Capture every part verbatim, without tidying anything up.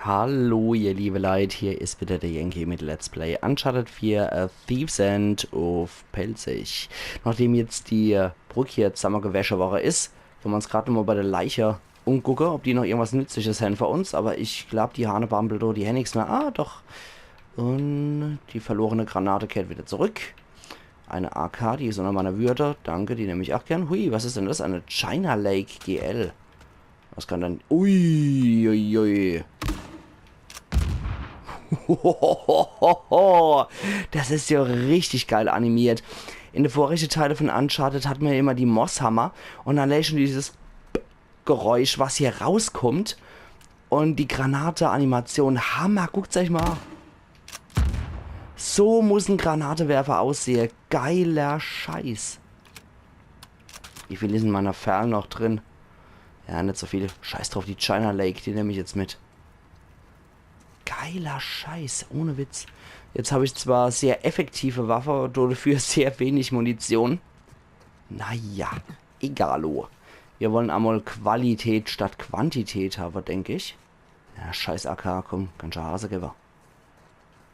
Hallo, ihr liebe Leit, hier is wieder der Yankee mit Let's Play Uncharted vier, äh, Thief's End uff Pälzisch. Nachdem jetzt die, äh, Brück hier zammegewäsche worre is, wolle mer uns grad nochmal bei der Leiche umgucke, ob die noch irgendwas Nützliches hän für uns, aber ich glaub, die Hanebambel do, die hän nix mehr. Ah, doch. Un die verlorene Granate kehrt wieder zurück. Eine A K, die is unner meiner Würde. Danke, die nemm ich ach gern. Hui, was is denn das? Eine China Lake G L. Was kann denn... Ui, ui, ui. Das is ja richtig geil animiert. In de vorige Teile von Uncharted hat mer ja immer die Mosshammer un dann schon dieses Geräusch, was hier rauskommt. Un die Granate-Animation, Hammer, guckt's euch mal. So muss en Granatewerfer aussehe. Geiler Scheiß. Wie viel is in meiner Ferl noch drin? Ja, net so viel. Scheiß drauf, die China Lake, die nemm ich jetzt mit. Geiler Scheiß, ohne Witz. Jetzt hab ich zwar sehr effektive Waffe, dafür sehr wenig Munition. Naja, egalo. Wir wolle emol Qualität statt Quantität hawwe, denk ich. Ja, scheiß A K, komm, kannsch Hase gewwe.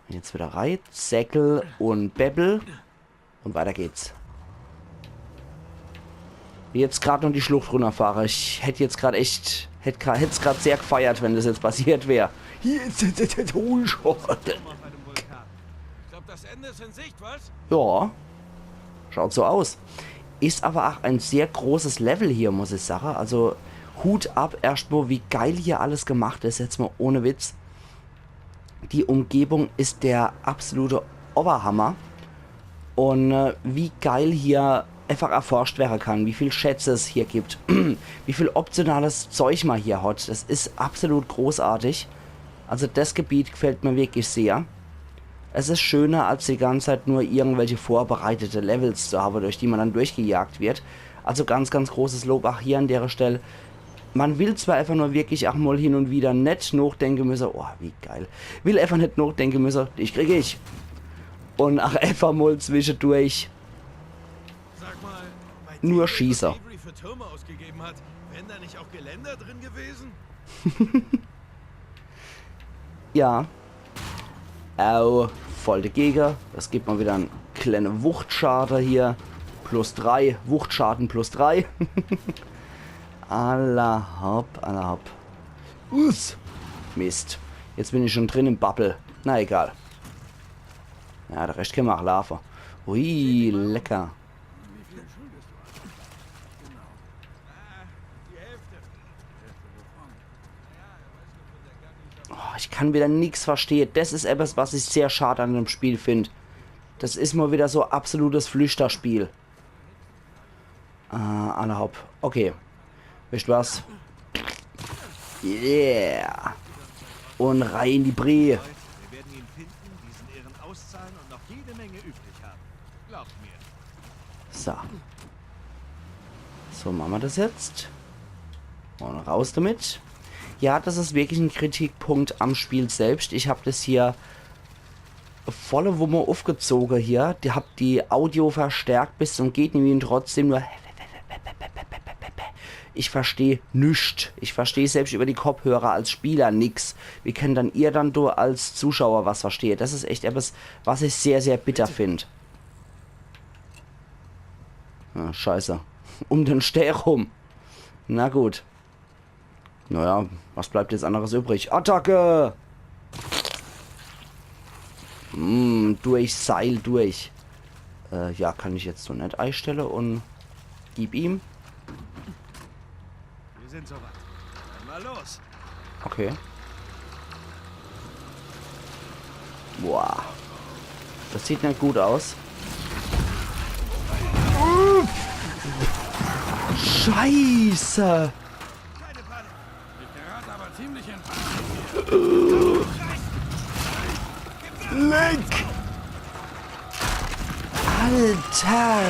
Jetzt wieder rei, Zeckel un Bebbel. Un weiter geht's. Jetzt grad noch die Schlucht runnerfahre. Ich hätt jetzt grad echt, hätt gra-, hätt's grad sehr gefeiert, wenn das jetzt passiert wär. Hier is jetzt, jetzt, jetzt, oh, Scheiße. Ich glaub, das Ende ist in Sicht, was? Ja. Schaut so aus. Is aber ach ein sehr großes Level hier, muss ich sage. Also Hut ab erscht mal, wie geil hier alles gemacht is, jetzt mal ohne Witz. Die Umgebung is der absolute Oberhammer. Un, äh, wie geil hier einfach erforscht werre kann, wie viel Schätze es hier gibt, wie viel optionales Zeug ma hier hat. Das is absolut großartig. Also das Gebiet gefällt mir wirklich sehr. Es is schöner, als die ganze Zeit nur irgendwelche vorbereitete Levels zu hawwe, durch die ma dann durchgejagt wird. Also ganz, ganz großes Lob ach hier an dere Stell. Ma will zwar einfach nur wirklich ach mal hin un wieder net nochdenke müsse, oh, wie geil. Will einfach net nochdenke müsse, dich krieg ich. Un ach einfach mal zwischedurch Sag mal, bei nur dem Geld, was schieße. Avery für Türme ausgegeben hat, wären da nicht auch Geländer drin gewesen? Ja. Au, voll dagege. Das gibt ma wieder en kleine Wuchtschade hier. Plus drei, Wuchtschade plus drei. Alla hopp, alla hopp. Uss. Mist. Jetzt bin ich schon drin im Bubble. Na egal. Ja, der Rest kenne ma ach laafe. Ui, lecker. Oh, ich kann wieder nix verstehe. Das is etwas, was ich sehr schad an dem Spiel find. Das is mal wieder so absolutes Flüchterspiel. Äh, alla hopp. Okay. Wisst was? Yeah. Un rei in die Bree. Wir werden ihn finden, diesen Irren auszahlen und noch jede Menge übrig haben. Glaubt mir. So. So mache ma das jetzt. Un raus damit. Ja, das is wirklich en Kritikpunkt am Spiel selbst. Ich hab das hier volle Wumme uffgezoge hier. Die, hab die Audio verstärkt bis zum geht nimmi un trotzdem nur ich versteh nix. Ich versteh selbst über die Kopfhörer als Spieler nix. Wie kennt dann ihr dann do als Zuschauer was verstehe? Das is echt etwas, was ich sehr, sehr bitter find. Ah, scheiße. Um den Stää rum. Na gut. Naja, was bleibt jetzt anderes übrig? Attacke! Mm, durch, Seil durch. Äh, ja, kann ich jetzt so net eistelle un gib ihm. Wir sind soweit. Dann mal los. Okay. Boah. Das sieht net gut aus. Scheiße! Keine Panik. Ich gerate aber ziemlich in Panik. Leck! Alter!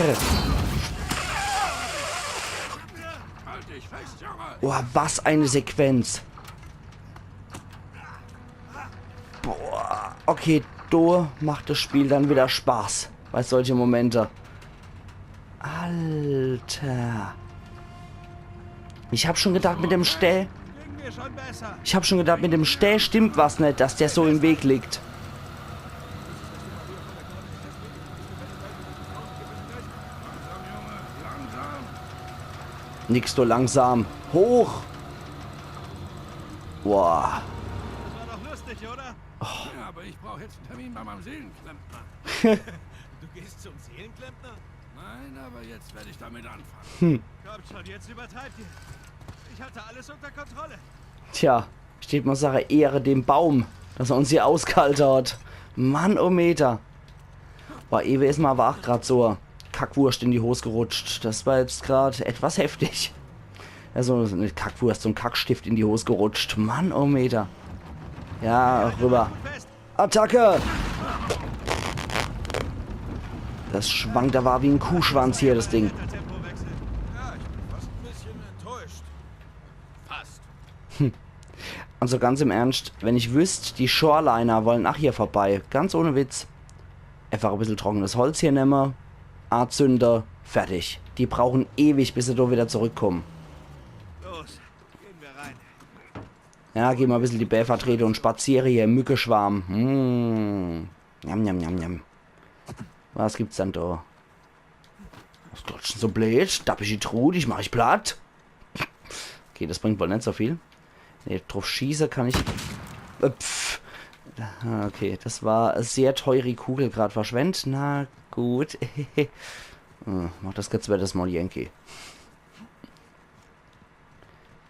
Halt dich fest, Junge! Boah, was eine Sequenz. Boah, okay, do macht das Spiel dann wieder Spaß. Bei solche Momente. Alter. Ich hab schon gedacht, mit dem Stää. Ich hab schon gedacht, mit dem Stää stimmt was net, dass der so im Weg liegt. Nix so langsam. Hoch! Boah. Das war doch lustig, oder? Ja, aber ich brauche jetzt einen Termin bei meinem Seelenklempner. Du gehst zum Seelenklempner? Nein, aber jetzt werde ich damit anfangen. Kommt schon, jetzt übertreibt ihr. Ich hatte alles unter Kontrolle. Tja, steht mer Sache Ehre dem Baum, dass er uns hier ausgehalte hat. Mann, oh Meter. Boah, ewe is mer aber ach grad so Kackwurst in die Hos gerutscht. Das war jetzt grad etwas heftig. Also, net Kackwurst, so en Kackstift in die Hos gerutscht. Mann, oh Meter. Ja, rüber. Attacke! Das schwankt, da war wie en Kuhschwanz hier, das Ding. Ja, ich bin fast ein bisschen enttäuscht. Fast. Also ganz im Ernst, wenn ich wüsst, die Shoreliner wollen ach hier vorbei, ganz ohne Witz, einfach e bissel trockenes Holz hier nemme, azünde, fertig. Die brauchen ewig, bis se do wieder zurückkommen. Los, gehen wir rein. Ja, geh mal e bissel die Bää vertrete und spaziere hier im Mückeschwarm. Hm. Njam, njam, njam, njam. Was gibt's denn do? Was glotschen so blöd? Dappische Truh, dich mach ich platt. Okay, das bringt wohl net so viel. Nee, drauf schieße kann ich. Äh, pff. Ah, okay, das war sehr teure Kugel grad verschwendt. Na gut. Hm, macht das jetzt zweites Mal, Yankee.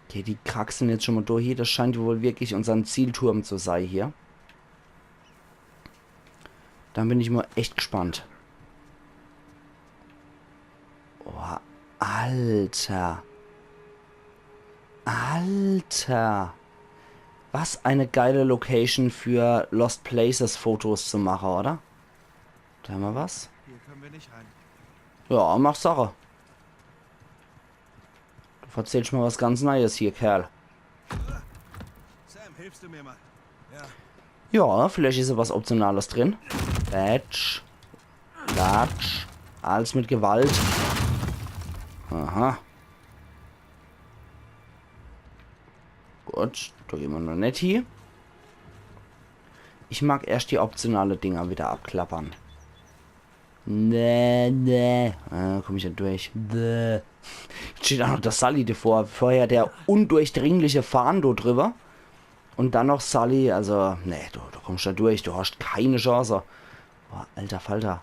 Okay, die kraxeln jetzt schon mal durch hier. Das scheint wohl wirklich unsern Zielturm zu sei hier. Dann bin ich mal echt gespannt. Oh, Alter. Alter. Was eine geile Location für Lost Places Fotos zu machen, oder? Do hämmer was. Hier können wir nicht rein. Ja, mach Sache. Du verzählst mir was ganz Neues hier, Kerl. Sam, hilfst du mir mal? Ja, vielleicht is ja was Optionales drin. Batsch. Batsch. Alles mit Gewalt. Aha. Gut, do gehn mer noch net hie. Ich mag erscht die optionale Dinger wieder abklappern. Nee, nee. Äh, komm ich net durch. Bäh. Jetzt steht ach noch der Sully davor. Vorher der undurchdringliche Fahn do drüber. Und dann noch Sully. Also, nee, du, du kommst do durch. Du hast keine Chance. Boah, alter Falter.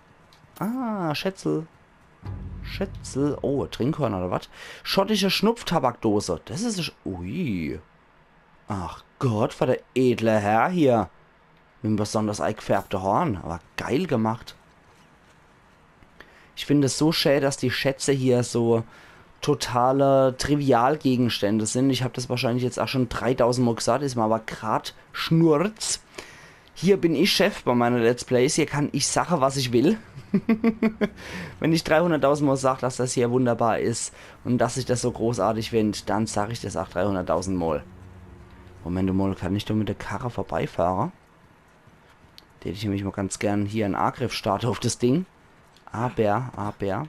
Ah, Schätzel. Schätzel. Oh, Trinkhorn oder was? Schottische Schnupftabakdose. Das is... Sch- Ui. Ach Gott, war der edle Herr hier. Mit em besonders eigfärbte Horn. Aber geil gemacht. Ich find es so schä, dass die Schätze hier so totale Trivialgegenstände sind. Ich hab das wahrscheinlich jetzt ach schon dreidausend Mal gesagt, is mir aber grad Schnurz. Hier bin ich Chef bei meine Let's Plays, hier kann ich sache, was ich will. Wenn ich dreihunderttausend Mal sag, dass das hier wunderbar is und dass ich das so großartig find, dann sag ich das ach dreihunderttausend Mal. Moment mal, kann ich do mit der Karre vorbeifahre? Do hätt ich nämlich mal ganz gern hier en Angriff starte auf das Ding. Aber, aber.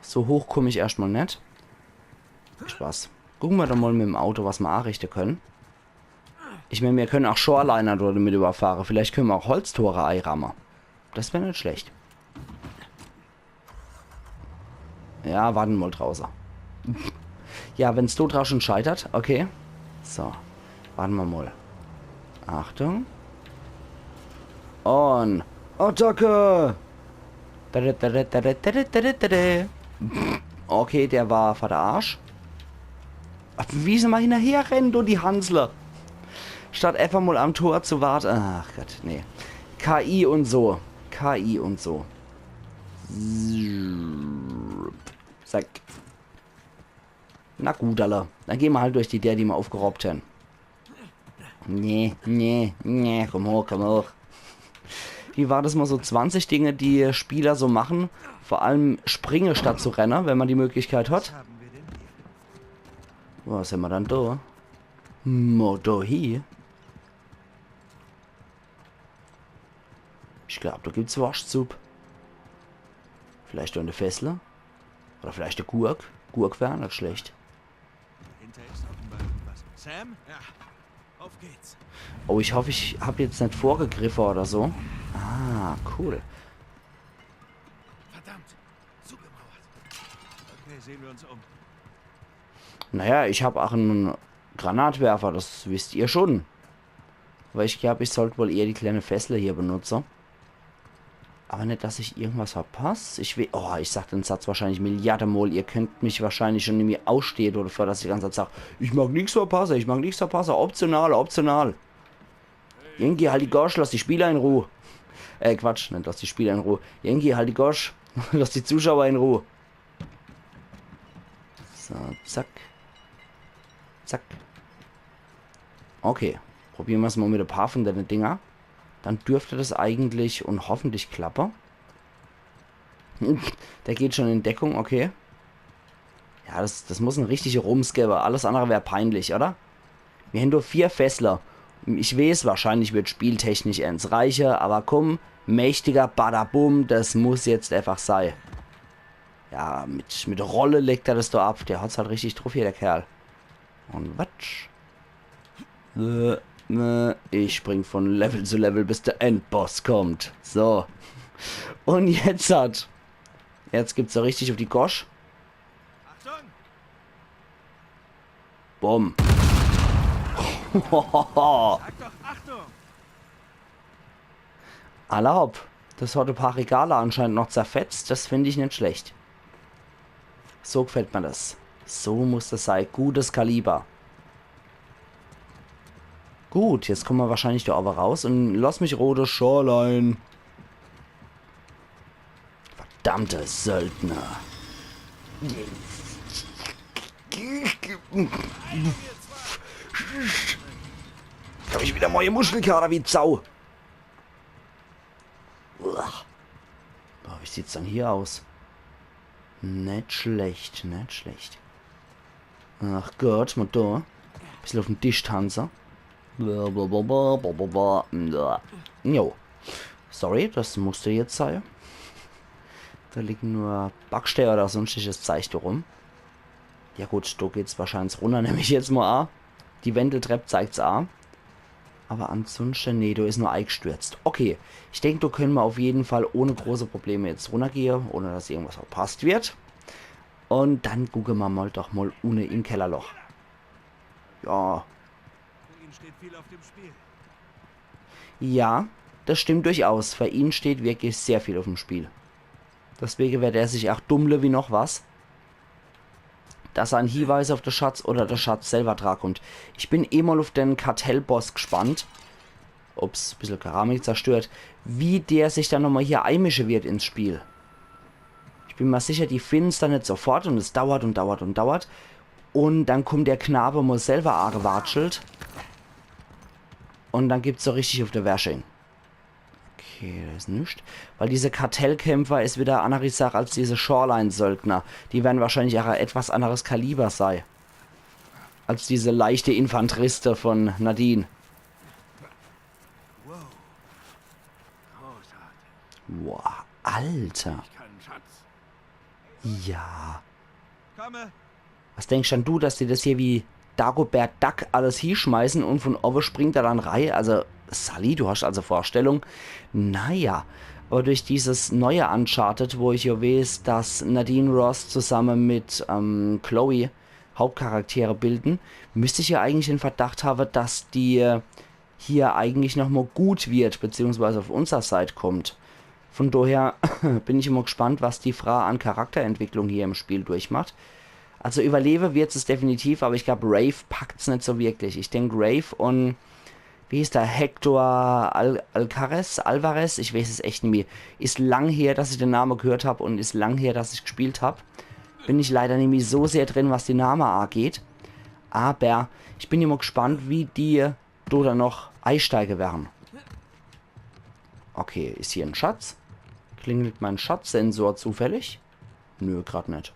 So hoch komm ich erscht mal net. Spaß. Gucke mer doch mal mit em Auto, was mer anrichte können. Ich mein, mir können ach Shoreliner dort mit überfahre. Vielleicht können mer ach Holztore eiramme. Das wär net schlecht. Ja, warten mal drauße. Ja, wenn's do dra schon scheitert, okay. So, warten mer mal. Achtung. Und Attacke! Okay, der war vor der Arsch. Wie se mal hinnerher rennen, du, die Hansle. Statt einfach mal am Tor zu warten. Ach Gott, nee. K I und so. K I und so. Zack. Na gut, alla. Dann gehn mer halt durch die Däär, die mer aufgeraubt hän. Nee, nee, nee, komm hoch, komm hoch. Wie war das mal so zwanzig Dinge, die Spieler so machen? Vor allem springe statt zu renne, wenn mer die Möglichkeit hat. Was hämmer dann do? Mo do hie. Ich glaub, do gibt's Worschtsupp. Vielleicht noch e Fessle? Oder vielleicht e Gurk? Gurk wär net schlecht. Dahinter ist offenbar irgendwas. Sam? Ja. Auf geht's. Oh, ich hoffe, ich hab jetzt net vorgegriffe oder so. Ah, cool. Verdammt. Zugemauert. Okay, sehen wir uns um. Naja, ich hab auch en Granatwerfer, das wisst ihr schon. Aber ich glaub, ich sollt wohl eher die kleine Fässle hier benutze. Aber net, dass ich irgendwas verpass. Ich will. Oh, ich sag den Satz wahrscheinlich Milliarde Mol. Ihr könnt mich wahrscheinlich schon nimmi ausstehe dafür, dass ich die ganze Zeit sag, ich mag nix verpasse, ich mag nix verpasse. Optional, optional. Yankee, halt die Gosch, lass die Spieler in Ruhe. Äh, Quatsch, net lass die Spieler in Ruhe. Yankee, halt die Gosch, lass die Zuschauer in Ruhe. So, zack. Zack. Okay, probiere mer's mal mit e paar von dene Dinger. Dann dürfte das eigentlich und hoffentlich klappe. Der geht schon in Deckung, okay. Ja, das, das muss en richtige Rums gewwe. Alles andere wär peinlich, oder? Mir hän nur vier Fässler. Ich weeß, wahrscheinlich wird spieltechnisch ens reiche, aber komm, mächtiger Badabum, das muss jetzt einfach sei. Ja, mit, mit Rolle legt er das do ab. Der hat's halt richtig druff hier, der Kerl. Und watsch. Äh, äh, ich spring von Level zu Level, bis der Endboss kommt. So. Und jetzt hat. Jetzt gibt's so richtig auf die Gosch. Achtung! Bumm. Sag doch Achtung! Alla hopp. Das hat e paar Regale anscheinend noch zerfetzt. Das find ich net schlecht. So gefällt mir das. So muss das sei. Gutes Kaliber. Gut, jetzt komme mer wahrscheinlich do owwe raus und lass mich rode, Shoreline. Verdammte Söldner. Hab ich wieder neue Muskelkater wie Sau. Uah. Boah, wie sieht's dann hier aus? Net schlecht, net schlecht. Ach Gott, mal do. Bissel auf den Tisch tanze. Blablabla. Jo. Sorry, das musste jetzt sei. Da liegen nur Backsteine oder sonstiges Zeich do rum. Ja gut, do geht's wahrscheinlich runner, nemm ich jetzt mal a. Die Wendeltrepp zeigt's a. Aber ansonsten, nee, do is nur eigstürzt. Okay, ich denk, do können mer auf jeden Fall ohne große Probleme jetzt runnergehe, ohne dass irgendwas verpasst wird. Und dann gucke mer mal doch mal unne im Kellerloch. Ja, Für ihn steht viel auf dem Spiel. Ja, das stimmt durchaus. Für ihn steht wirklich sehr viel auf dem Spiel. Deswege werd er sich auch dummle wie noch was, dass er en Hiweis auf de Schatz oder de Schatz selber drakommt. Ich bin eh mal auf den Kartellboss gespannt. Ups, bissel Keramik zerstört. Wie der sich dann nochmal hier einmische wird ins Spiel. Ich bin mir sicher, die finnen's dann net sofort und es dauert und dauert und dauert. Und dann kommt der Knabe mal selber agewatschelt. Und dann gibt's so richtig auf de Wersching. Okay, da is nix. Weil diese Kartellkämpfer is wieder e anneri Sach als diese Shoreline-Söldner. Die werden wahrscheinlich auch e etwas anneres Kaliber sei. Als diese leichte Infanteriste von Nadine. Wow. Großartig. Boah, Alter. Ich kann einen Schatz. Ja. Komme. Was denkst dann du, dass die das hier wie Dagobert Duck alles hieschmeißen und von oben springt er dann rei? Also, Sully, du hast also Vorstellung. Naja, aber durch dieses neue Uncharted, wo ich ja weiß, dass Nadine Ross zusammen mit ähm, Chloe Hauptcharaktere bilden, müsste ich ja eigentlich den Verdacht haben, dass die äh, hier eigentlich nochmal gut wird, beziehungsweise auf unser Seit kommt. Von daher bin ich immer gespannt, was die Frau an Charakterentwicklung hier im Spiel durchmacht. Also überlebe wird es definitiv, aber ich glaub, Rafe packt's net so wirklich. Ich denk, Rafe und, wie hieß der, Hector Al Alcares? Alvarez? Ich weiß es echt nimmi. Is lang her, dass ich den Namen gehört hab und is lang her, dass ich gespielt hab. Bin ich leider nimmi so sehr drin, was die Namen angeht. Aber ich bin immer gespannt, wie die do dann noch einsteige werden. Okay, is hier en Schatz? Klingelt mein Schatzsensor zufällig? Nö, grad net.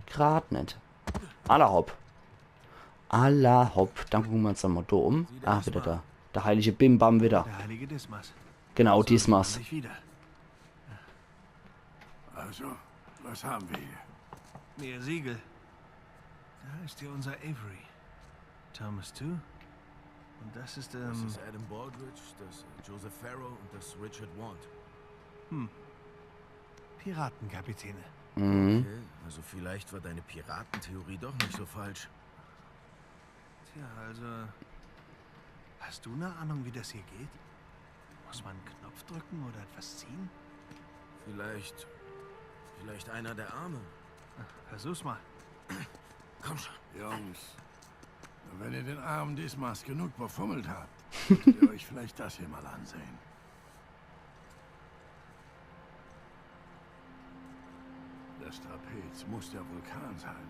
Grad net. Alla hopp. Alla hopp. Dann gucke mer uns dann mal do um. Ah, wieder da. Der heilige Bimbam wieder. Der heilige Dismas. Genau, Dismas. Sich wieder. Also, was haben wir hier? Mehr Siegel. Da ist hier unser Avery. Thomas Tew. Und das ist, ähm, Das ist Adam Baldridge, das Joseph Farrow und das Richard Want. Piratenkapitäne. Mhm. Okay, also vielleicht war deine Piratentheorie doch nicht so falsch. Tja, also, hast du eine Ahnung, wie das hier geht? Muss man einen Knopf drücken oder etwas ziehen? Vielleicht, vielleicht einer der Arme. Versuch's mal. Komm schon. Jungs, wenn ihr den Arm Dismas genug befummelt habt, könnt ihr euch vielleicht das hier mal ansehen. Das Trapez muss der Vulkan sein.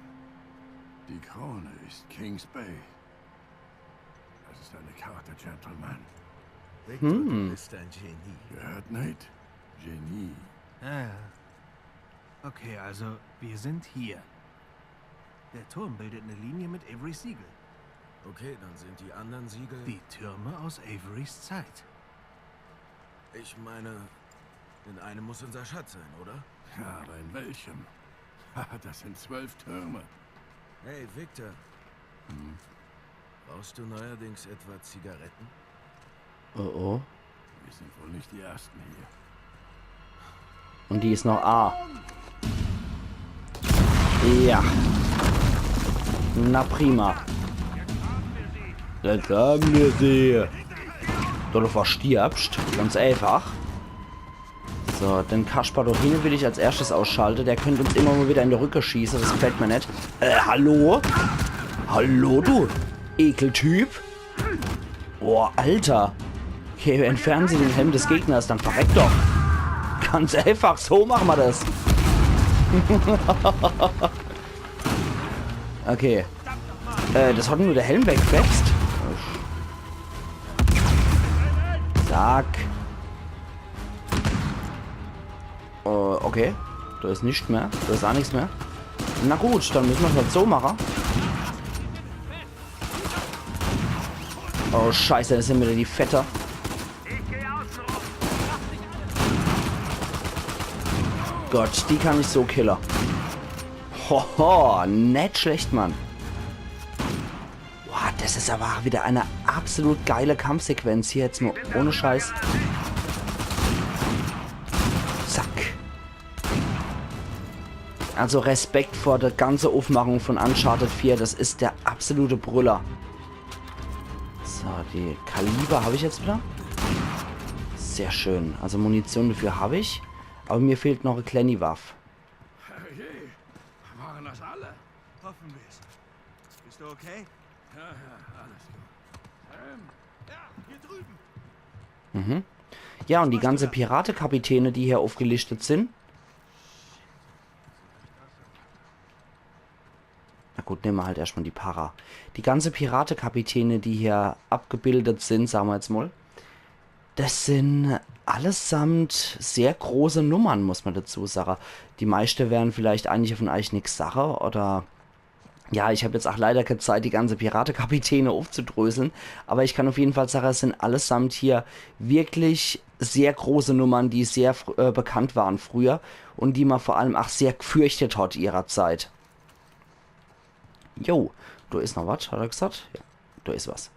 Die Krone ist Kings Bay. Das ist eine Karte, Gentlemen. Victor, du bist ein Genie. Gehört, Nate? Genie. Ja, ja. Okay, also, wir sind hier. Der Turm bildet eine Linie mit Averys Siegel. Okay, dann sind die anderen Siegel Die Türme aus Averys Zeit. Ich meine, in einem muss unser Schatz sein, oder? Ja, aber in welchem? Das sind zwölf Türme. Hey, Victor. Hm? Rauchst du neuerdings etwa Zigaretten? Oh oh. Wir sind wohl nicht die Ersten hier. Und die is noch A. Ja. Na prima. Jetzt haben wir sie. Dass du verstirbst. Ganz einfach. So, den Kasper dort hinne will ich als erschtes ausschalte. Der könnt uns immer mal wieder in de Rücke schieße. Das gefällt mir net. Äh, hallo? Hallo, du Ekeltyp. Boah, Alter. Okay, entfernen Sie den Helm des Gegners, dann verreck doch. Ganz einfach, so mache mer das. Okay. Äh, das hat nur de Helm wegfetzt. Zack. Äh, okay. Da is nix mehr. Da is aa nix mehr. Na gut, dann müsse mer's halt so mache. Oh Scheiße, das sind wieder die Fetter. Gott, die kann ich so kille. Hoho, net schlecht, Mann. Boah, das is aber aa wieder eine absolut geile Kampfsequenz hier jetzt mal ohne Scheiß. Zack. Also Respekt vor der ganze Aufmachung von Uncharted vier, das is der absolute Brüller. So, die Kaliber hab ich jetzt wieder. Sehr schön. Also Munition dafür hab ich. Aber mir fehlt noch e kleeni Waff. Herrje, waren das alle? Hoffen wir's. Bist du okay? Ja, ja, alles gut. Ähm, ja, hier drüben. Mhm. Ja, und die ganze Piratekapitäne, die hier aufgelistet sind. Na gut, nehme mer halt erstmal die Para. Die ganze Piratekapitäne, die hier abgebildet sind, sage mer jetzt mal, das sind allesamt sehr große Nummern, muss mer dazu sage. Die meiste werden vielleicht eigentlich von euch nix sage oder ja, ich hab jetzt aa leider keine Zeit, die ganze Piratekapitäne aufzudröseln, aber ich kann auf jeden Fall sage, es sind allesamt hier wirklich sehr große Nummern, die sehr fr- äh, bekannt waren früher und die mer vor allem aa sehr gefürchtet hat ihrer Zeit. Jo, da is noch was, hat er gesagt. Ja, da is was.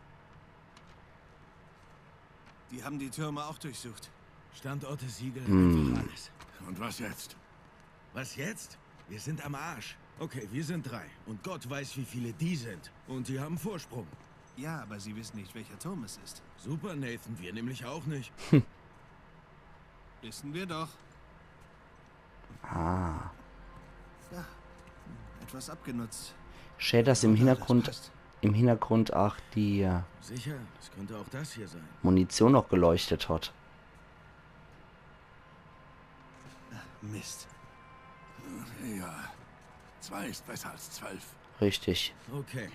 Die haben die Türme auch durchsucht. Standorte, Siegel, Hm. einfach alles. Und was jetzt? Was jetzt? Wir sind am Arsch. Okay, wir sind drei. Und Gott weiß, wie viele die sind. Und die haben Vorsprung. Ja, aber sie wissen nicht, welcher Turm es ist. Super, Nathan, wir nämlich auch nicht. Wissen wir doch. Ah. Ja, etwas abgenutzt. Schön, dass im Hintergrund, im Hintergrund auch die äh, Sicher, es könnte auch das hier sein. Munition noch geleuchtet hat. Mist. Ja, zwei ist besser als zwölf. Richtig. Okay.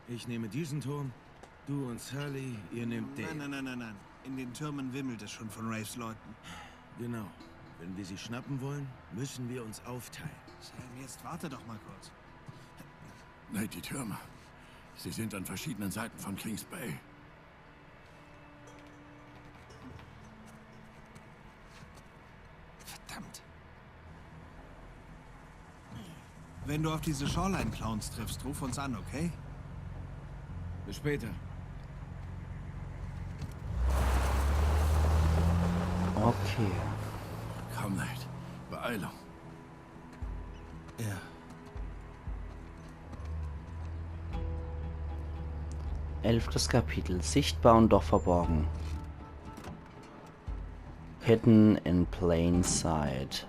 Ich nehme diesen Turm. Du und Sully, ihr nehmt den. Nein, nein, nein, nein, nein. In den Türmen wimmelt es schon von Raves Leuten. Genau. Wenn wir sie schnappen wollen, müssen wir uns aufteilen. Sam, jetzt warte doch mal kurz. Nate, die Türme. Sie sind an verschiedenen Seiten von Kings Bay. Verdammt. Wenn du auf diese Shoreline Clowns triffst, ruf uns an, okay? Bis später. Okay. Komm, Nate. Beeilung. Ja. Elftes Kapitel. Sichtbar und doch verborgen. Hidden in plain sight.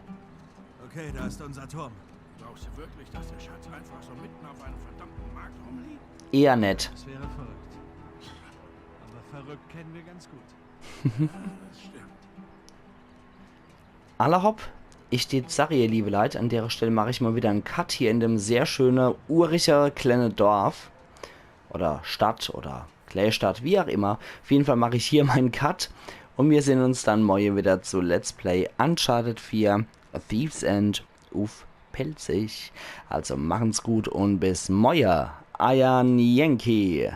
Okay, da ist unser Turm. Glaubst du wirklich, dass der Schatz einfach so mitten auf einem verdammten Markt rumliegt? Eher net. Das wäre verrückt. Aber verrückt kennen wir ganz gut. Alla hopp, ich dät sage, ihr liebe Leit, an dere Stell mach ich mal wieder en Cut hier in dem sehr schöne, urige, kleine Dorf. Oder Stadt oder Kleinstadt, wie auch immer. Auf jeden Fall mach ich hier meinen Cut. Und wir sehen uns dann morgen wieder zu Let's Play Uncharted vier, A Thief's End uff Pälzisch. Also machen's gut und bis morgen. Eier Yankee.